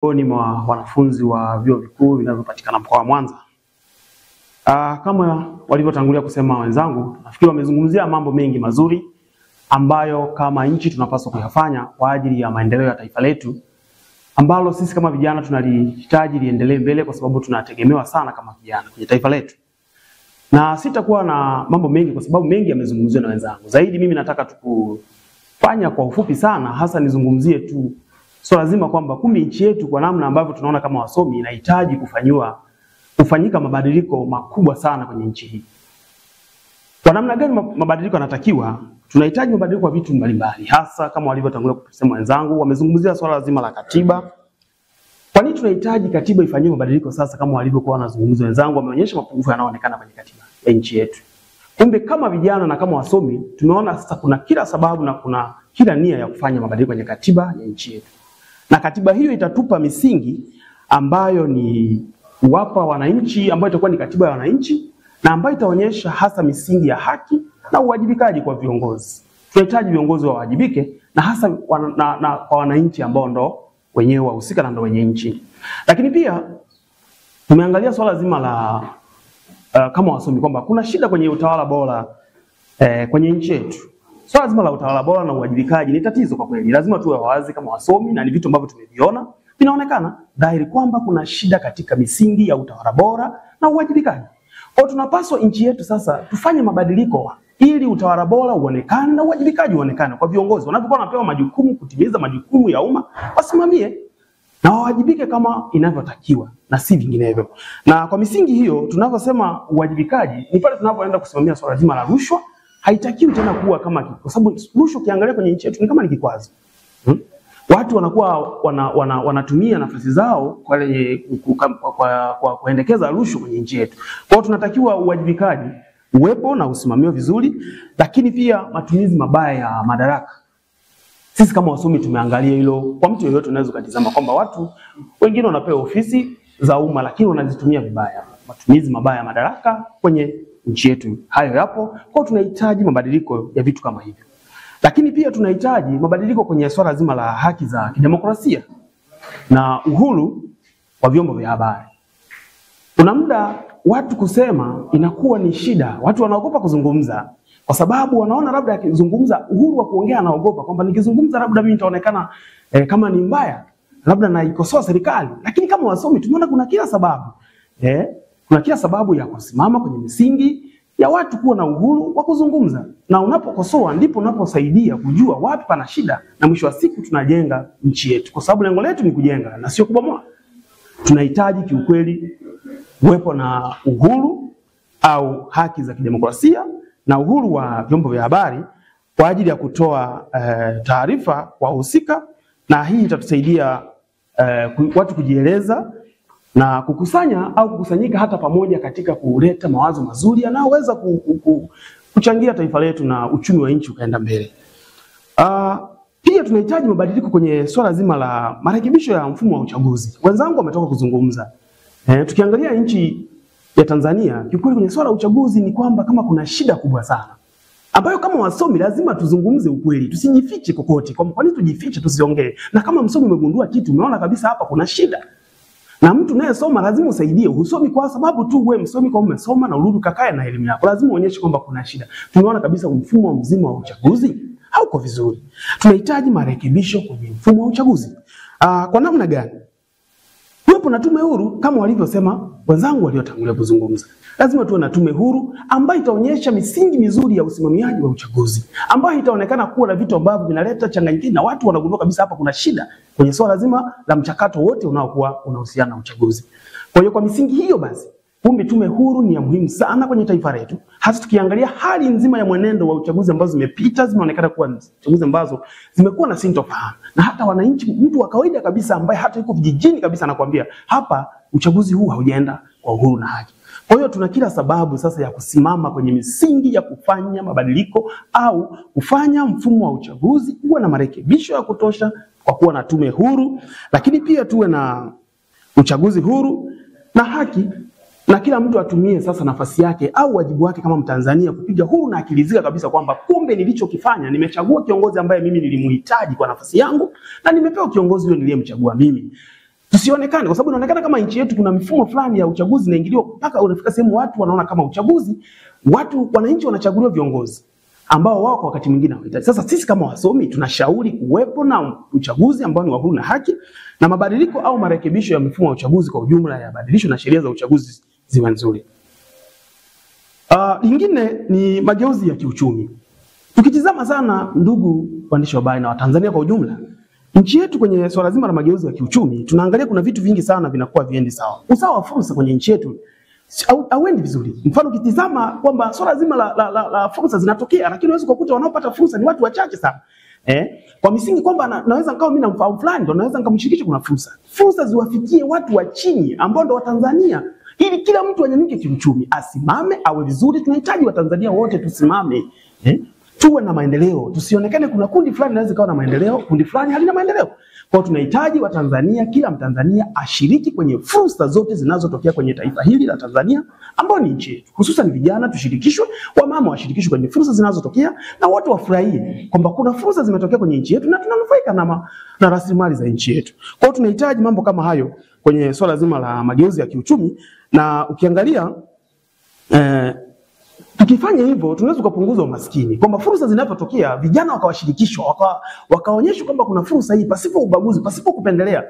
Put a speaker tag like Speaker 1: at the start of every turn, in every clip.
Speaker 1: Miongoni mwa wanafunzi wa vyuo vikuu vinavyopatikana mkoa wa Mwanza. Kama walivyotangulia kusema wenzangu, nafikiri wamezungumzia mambo mengi mazuri ambayo kama nchi tunapaswa kuyafanya kwa ajili ya maendeleo ya taifa letu ambalo sisi kama vijana tunalihitaji liendelee mbele kwa sababu tunategemewa sana kama vijana kwenye taifa letu. Na sitakuwa na mambo mengi kwa sababu mengi yamezungumziwa na wenzangu. Zaidi mimi nataka tukufanya kwa ufupi sana, hasa nizungumzie tu swala zima kwamba kumbe nchi yetu kwa namna ambavyo tunaona kama wasomi inahitaji kufanyika mabadiliko makubwa sana kwenye nchi hii. Kwa namna gani mabadiliko yanatakiwa? Tunahitaji mabadiliko kwa vitu mbalimbali, hasa kama walivyotangulia kusema wenzangu, wamezungumzia swala zima la katiba. Kwa nini tunahitaji katiba ifanyiwe mabadiliko sasa? Kama walivyokuwa wanazungumza wenzangu, wameonyesha mapungufu yanayoonekana kwenye katiba ya nchi yetu. Kumbe kama vijana na kama wasomi tumeona sasa kuna kila sababu na kuna kila nia ya kufanya mabadiliko kwenye katiba ya nchi yetu. Na katiba hiyo itatupa misingi ambayo ni kuwapa wananchi, ambayo itakuwa ni katiba ya wananchi na ambayo itaonyesha hasa misingi ya haki na uwajibikaji kwa viongozi. Tunahitaji viongozi wawajibike na hasa kwa wananchi ambao ndo wenyewe wahusika na ndo wenye nchi. Lakini pia tumeangalia swala zima la kama wasomi kwamba kuna shida kwenye utawala bora kwenye nchi yetu. Swala zima la utawala bora na uwajibikaji ni tatizo kwa kweli. Lazima tuwe wazi kama wasomi na ni vitu ambavyo tumeviona vinaonekana dhahiri kwamba kuna shida katika misingi ya utawala bora na uwajibikaji. Kwa tunapaswa nchi yetu sasa tufanye mabadiliko ili utawala bora uonekane na uwajibikaji uonekane kwa viongozi wanapokuwa wanapewa majukumu kutimiza majukumu ya umma, wasimamie na wawajibike kama inavyotakiwa na si vinginevyo. Na kwa misingi hiyo tunavyosema uwajibikaji ni pale tunapoenda kusimamia swala zima la rushwa. Haitakiwi tena kuwa kama, kwa sababu rushwa ukiangalia kwenye nchi yetu ni kama ni kikwazo. Watu wanakuwa wanatumia nafasi zao kwa kuendekeza rushwa kwenye nchi yetu. Kwa hiyo tunatakiwa uwajibikaji uwepo na usimamiwe vizuri, lakini pia matumizi mabaya ya madaraka. Sisi kama wasomi tumeangalia hilo. Kwa mtu yeyote unaweza kutazama kwamba watu wengine wanapewa ofisi za umma lakini wanazitumia vibaya. Matumizi mabaya ya madaraka kwenye nchi yetu hayo yapo. Kwa hiyo tunahitaji mabadiliko ya vitu kama hivyo. Lakini pia tunahitaji mabadiliko kwenye swala zima la haki za kidemokrasia na uhuru wa vyombo vya habari. Kuna muda watu kusema inakuwa ni shida, watu wanaogopa kuzungumza kwa sababu wanaona labda akizungumza, uhuru wa kuongea anaogopa kwamba nikizungumza labda mimi nitaonekana kama ni mbaya, labda naikosoa serikali. Lakini kama wasomi tumeona kuna kila sababu kuna kila sababu ya kusimama kwenye misingi ya watu kuwa na uhuru wa kuzungumza. Na unapokosoa ndipo unaposaidia kujua wapi pana shida, na mwisho wa siku tunajenga nchi yetu, kwa sababu lengo letu ni kujenga na sio kubomoa. Tunahitaji kiukweli uwepo na uhuru au haki za kidemokrasia na uhuru wa vyombo vya habari kwa ajili ya kutoa taarifa kwa wahusika, na hii itatusaidia watu kujieleza na kukusanya au kukusanyika hata pamoja katika kuleta mawazo mazuri yanayoweza kuchangia taifa letu na uchumi wa nchi ukaenda mbele. Pia tunahitaji mabadiliko kwenye swala zima la marekebisho ya mfumo wa uchaguzi. Wenzangu wametoka kuzungumza. Tukiangalia nchi ya Tanzania, kiukweli kwenye swala la uchaguzi ni kwamba kama kuna shida kubwa sana ambayo kama wasomi lazima tuzungumze ukweli, tusijifiche kokote. Kwa nini tujifiche tusiongee? Na kama msomi umegundua kitu, umeona kabisa hapa kuna shida, na mtu unayesoma lazima usaidie. Husomi kwa sababu tu wewe msomi kwa umesoma na urudi kakae na elimu yako. Lazima uonyeshe kwamba kuna shida. Tumeona kabisa mfumo mzima wa uchaguzi hauko vizuri. Tunahitaji marekebisho kwenye mfumo wa uchaguzi. Kwa namna gani? Kuwepo na tume huru kama walivyosema wenzangu waliotangulia kuzungumza. Lazima tuwe na tume huru ambayo itaonyesha misingi mizuri ya usimamiaji wa uchaguzi, ambayo itaonekana kuwa na vitu ambavyo vinaleta changanyiko na watu wanagundua kabisa hapa kuna shida kwenye swala zima la mchakato wote unaokuwa unahusiana na uchaguzi. Kwa hiyo kwa misingi hiyo basi, kumbe tume huru ni ya muhimu sana kwenye taifa letu, hasa tukiangalia hali nzima ya mwenendo wa uchaguzi ambazo zimepita, zimeonekana kuwa chaguzi ambazo zimekuwa na sintofahamu. Na hata wananchi, mtu wa kawaida kabisa ambaye hata yuko vijijini kabisa anakuambia hapa uchaguzi huu haujaenda kwa uhuru na haki. Kwa hiyo tuna kila sababu sasa ya kusimama kwenye misingi ya kufanya mabadiliko au kufanya mfumo wa uchaguzi uwe na marekebisho ya kutosha kwa kuwa na tume huru, lakini pia tuwe na uchaguzi huru na haki, na kila mtu atumie sasa nafasi yake au wajibu wake kama Mtanzania kupiga huru na akilizika kabisa kwamba kumbe nilichokifanya, nimechagua kiongozi ambaye mimi nilimhitaji kwa nafasi yangu na nimepewa kiongozi huyo niliyemchagua mimi. Tusionekane, kwa sababu inaonekana kama nchi yetu kuna mifumo fulani ya uchaguzi inaingiliwa mpaka unafika sehemu watu wanaona kama uchaguzi, watu wananchi wanachaguliwa viongozi ambao wao kwa wakati mwingine hawahitaji. Sasa sisi kama wasomi tunashauri kuwepo na uchaguzi ambao ni wa huru na haki, na mabadiliko au marekebisho ya mifumo ya uchaguzi kwa ujumla yabadilishwe na sheria za uchaguzi ziwe nzuri. Lingine ni mageuzi ya kiuchumi. Tukitizama sana, ndugu waandishi wa habari na Watanzania kwa ujumla, nchi yetu kwenye swala zima la mageuzi ya kiuchumi, tunaangalia kuna vitu vingi sana vinakuwa viendi sawa. Usawa wa fursa kwenye nchi yetu hauendi vizuri. Mfano ukitizama kwamba swala zima la fursa zinatokea, lakini unaweza kukuta wanaopata fursa ni watu wachache sana. Kwa misingi kwamba naweza nikawa mimi namfahamu fulani ndo naweza nikamshirikisha, kuna fursa. Fursa ziwafikie watu wa chini ambao ndo Watanzania, ili kila mtu anyanyuke kiuchumi, asimame awe vizuri. Tunahitaji Watanzania wote tusimame. Tuwe na maendeleo, tusionekane kuna kundi fulani linaweza kuwa na maendeleo, kundi fulani halina maendeleo. Kwa hiyo tunahitaji Watanzania, kila Mtanzania ashiriki kwenye fursa zote zinazotokea kwenye taifa hili la Tanzania ambao ni nchi yetu. Hususan vijana tushirikishwe, wamama washirikishwe kwenye fursa zinazotokea, na watu wafurahie kwamba kuna fursa zimetokea kwenye nchi yetu na tunanufaika na rasilimali za nchi yetu. Kwa hiyo tunahitaji mambo kama hayo kwenye swala zima la mageuzi ya kiuchumi, na ukiangalia tukifanya hivyo tunaweza kupunguza umaskini, kwamba fursa zinapotokea vijana wakawashirikishwa, wakaonyeshwa kwamba kuna fursa hii pasipo ubaguzi, pasipo kupendelea.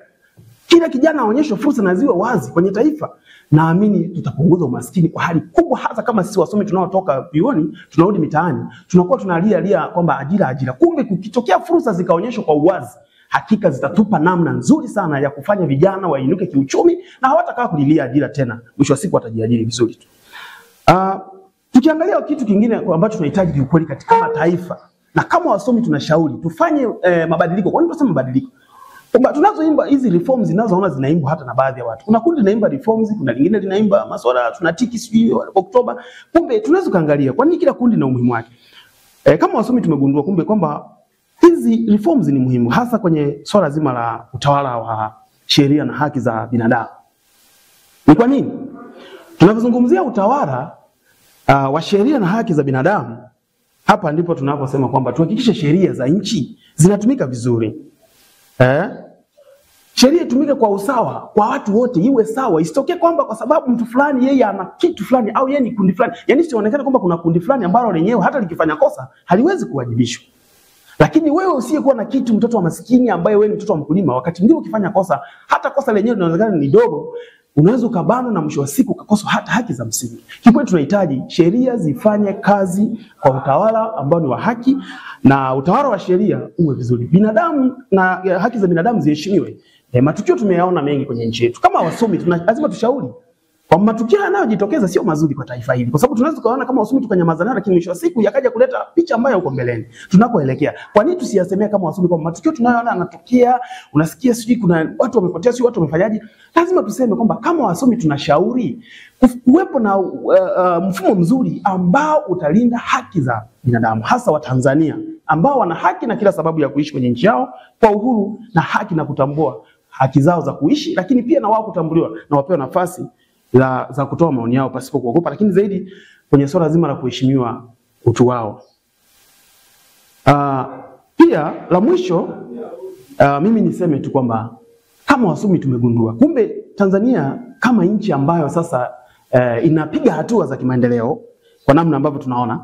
Speaker 1: Kila kijana aonyeshwe fursa na ziwe wazi kwenye taifa. Naamini tutapunguza umaskini kwa hali kubwa, hasa kama sisi wasomi tunaotoka vyuoni tunarudi mitaani, tunakuwa tunalia lia kwamba ajira ajira. Kumbe kukitokea fursa zikaonyeshwa kwa uwazi, hakika zitatupa namna nzuri sana ya kufanya vijana wainuke kiuchumi na hawatakaa kulilia ajira tena. Mwisho wa siku watajiajiri vizuri tu. Tukiangalia kitu kingine ambacho tunahitaji kiukweli katika mataifa, na kama wasomi tunashauri tufanye mabadiliko. Kwa nini tunasema mabadiliko? Kwamba tunazoimba hizi reforms zinazoona zinaimbwa hata na baadhi ya watu. Kuna kundi linaimba reforms, kuna lingine linaimba masuala tunatiki sijui Oktoba. Kumbe tunaweza kuangalia kwa nini kila kundi na umuhimu wake. Kama wasomi tumegundua kumbe kwamba hizi reforms ni muhimu hasa kwenye swala zima la utawala wa sheria na haki za binadamu. Ni kwa nini? Tunapozungumzia utawala wa sheria na haki za binadamu, hapa ndipo tunaposema kwamba tuhakikishe sheria za nchi zinatumika vizuri. Sheria itumike kwa usawa kwa watu wote, iwe sawa, isitokee kwamba kwa sababu mtu fulani yeye ana kitu fulani au yeye ni kundi fulani. Yaani sionekane kwamba kuna kundi fulani ambalo lenyewe hata likifanya kosa haliwezi kuwajibishwa. Lakini wewe usiyekuwa na kitu, mtoto wa maskini ambaye wewe ni mtoto wa mkulima, wakati mwingine ukifanya kosa, hata kosa lenyewe linaonekana ni dogo, unaweza ukabanwa na mwisho wa siku ukakosa hata haki za msingi. Kikweli tunahitaji sheria zifanye kazi kwa utawala ambao ni wa haki, na utawala wa sheria uwe vizuri. Binadamu na haki za binadamu ziheshimiwe. Matukio tumeyaona mengi kwenye nchi yetu. Kama wasomi lazima tushauri kwa matukio yanayojitokeza sio mazuri kwa taifa hili, kwa sababu tunaweza kuona kama wasomi tukanyamaza nayo, lakini mwisho wa siku yakaja kuleta picha mbaya huko mbeleni tunakoelekea. Kwa nini tusiyasemee kama wasomi kwamba matukio tunayoona yanatokea, unasikia sijui kuna watu wamepotea, sijui watu wamefanyaje? Lazima tuseme kwamba kama wasomi tunashauri kuwepo na mfumo mzuri ambao utalinda haki za binadamu, hasa wa Tanzania ambao wana haki na kila sababu ya kuishi kwenye nchi yao kwa uhuru na haki na kutambua haki zao za kuishi, lakini pia na wao kutambuliwa na wapewe nafasi za kutoa maoni yao pasipo kuogopa, lakini zaidi kwenye swala zima la kuheshimiwa utu wao. Pia la mwisho, mimi niseme tu kwamba kama wasomi tumegundua kumbe Tanzania kama nchi ambayo sasa inapiga hatua za kimaendeleo kwa namna ambavyo tunaona,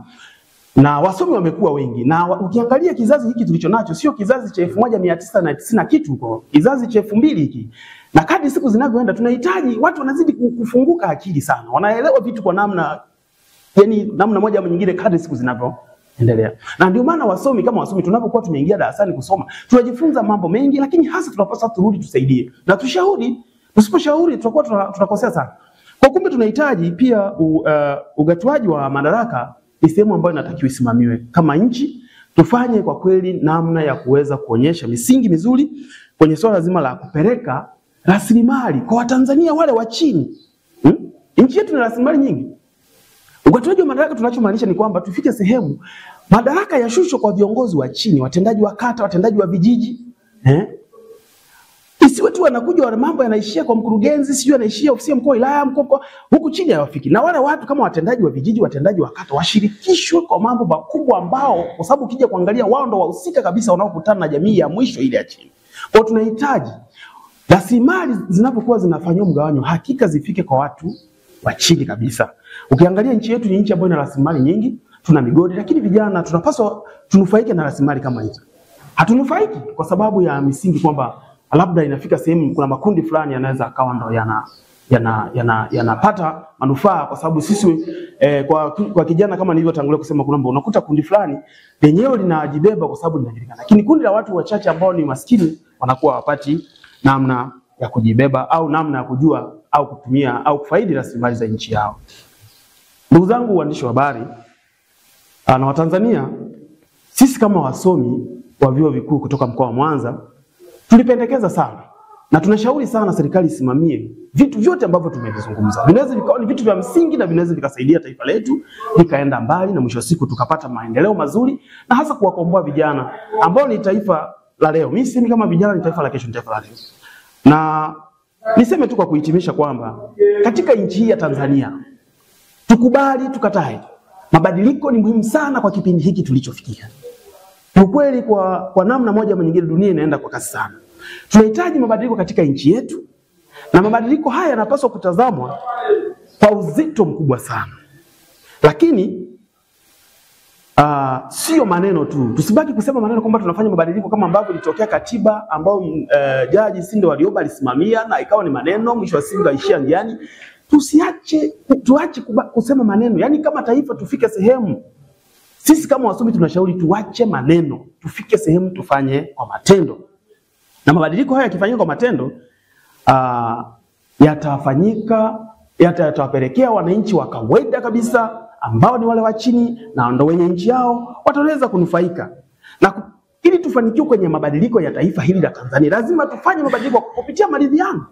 Speaker 1: na wasomi wamekuwa wengi, na ukiangalia kizazi hiki tulichonacho sio kizazi cha 1990 na kitu huko, kizazi cha 2000 hiki. Na kadri siku zinavyoenda tunahitaji watu wanazidi kufunguka akili sana, wanaelewa vitu kwa namna, yani namna moja au nyingine kadri siku zinavyoendelea. Na ndio maana wasomi kama wasomi tunapokuwa tumeingia darasani kusoma, tunajifunza mambo mengi, lakini hasa tunapaswa turudi tusaidie na tushauri. Tusiposhauri tutakuwa tunakosea sana. Kwa kumbe tunahitaji pia ugatuaji wa madaraka ni sehemu ambayo inatakiwa isimamiwe. Kama nchi tufanye kwa kweli namna ya kuweza kuonyesha misingi mizuri kwenye swala zima la kupeleka rasilimali kwa Watanzania wale wa chini. Nchi yetu ina rasilimali nyingi. Ugatuaji wa madaraka tunachomaanisha ni kwamba tufike sehemu madaraka yashushwe kwa viongozi wa chini, watendaji wa kata, watendaji wa vijiji. Isiwe tu wanakuja wana mambo yanaishia kwa mkurugenzi, sijui yanaishia ofisi ya mkuu wa wilaya, mkuu huku chini hawafiki. Na wale watu kama watendaji wa vijiji, watendaji wa kata washirikishwe kwa mambo makubwa ambao, kwa sababu ukija kuangalia wao ndo wahusika kabisa wanaokutana na jamii ya mwisho ile ya chini. Kwa tunahitaji Rasilimali zinapokuwa zinafanywa mgawanyo, hakika zifike kwa watu wa chini kabisa. Ukiangalia nchi yetu ni nchi ambayo ina rasilimali nyingi, tuna migodi, lakini vijana tunapaswa tunufaike na rasilimali kama hizo. Hatunufaiki kwa sababu ya misingi kwamba labda inafika sehemu kuna makundi fulani yanaweza akawa ndo yanapata manufaa, kwa sababu sisi kwa kijana kama nilivyotangulia kusema, kuna unakuta kundi fulani lenyewe linajibeba kwa sababu linajulikana, lakini kundi la watu wachache ambao ni maskini wanakuwa hawapati namna ya kujibeba au namna ya kujua au kutumia au kufaidi rasilimali za nchi yao. Ndugu zangu waandishi wa habari na Watanzania, sisi kama wasomi wa vyuo vikuu kutoka mkoa wa Mwanza tulipendekeza sana na tunashauri sana serikali isimamie vitu vyote ambavyo tumevizungumza. Vinaweza vikawa ni vitu vya msingi na vinaweza vikasaidia taifa letu likaenda mbali na mwisho wa siku tukapata maendeleo mazuri, na hasa kuwakomboa vijana ambao ni taifa la leo. Mimi sisemi kama vijana ni taifa la kesho, ni taifa la leo. Na niseme tu kwa kuhitimisha kwamba katika nchi hii ya Tanzania, tukubali tukatae, mabadiliko ni muhimu sana kwa kipindi hiki tulichofikia. Ukweli kwa namna moja ama nyingine dunia inaenda kwa kasi sana. Tunahitaji mabadiliko katika nchi yetu, na mabadiliko haya yanapaswa kutazamwa kwa uzito mkubwa sana. Lakini sio maneno tu. Tusibaki kusema maneno kwamba tunafanya mabadiliko kama ambavyo ilitokea katiba ambayo Jaji Sinde Warioba alisimamia na ikawa ni maneno, mwisho wa siku kaishia njiani. Tuache kusema maneno. Yaani kama taifa tufike sehemu, sisi kama wasomi tunashauri tuache maneno, tufike sehemu tufanye kwa matendo. Na mabadiliko haya yakifanyika kwa matendo, yatafanyika, yatawapelekea wananchi wa kawaida kabisa ambao ni wale wa chini na ndio wenye nchi yao wataweza kunufaika. Na ili tufanikiwe kwenye mabadiliko ya taifa hili la Tanzania, lazima tufanye mabadiliko kupitia maridhiano.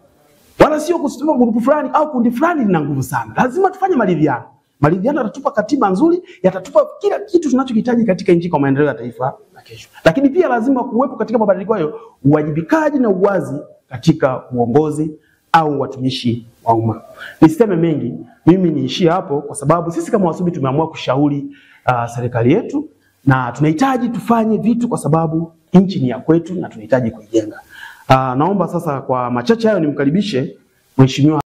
Speaker 1: Wala sio kusema grupu fulani au kundi fulani lina nguvu sana. Lazima tufanye maridhiano. Maridhiano yatatupa katiba nzuri, yatatupa kila kitu tunachokihitaji katika nchi kwa maendeleo ya taifa la kesho. Lakini pia lazima kuwepo katika mabadiliko hayo uwajibikaji na uwazi katika uongozi au watumishi wa umma. Nisiseme mengi, mimi niishie hapo kwa sababu sisi kama wasomi tumeamua kushauri serikali yetu, na tunahitaji tufanye vitu kwa sababu nchi ni ya kwetu na tunahitaji kuijenga. Naomba sasa kwa machache hayo nimkaribishe Mheshimiwa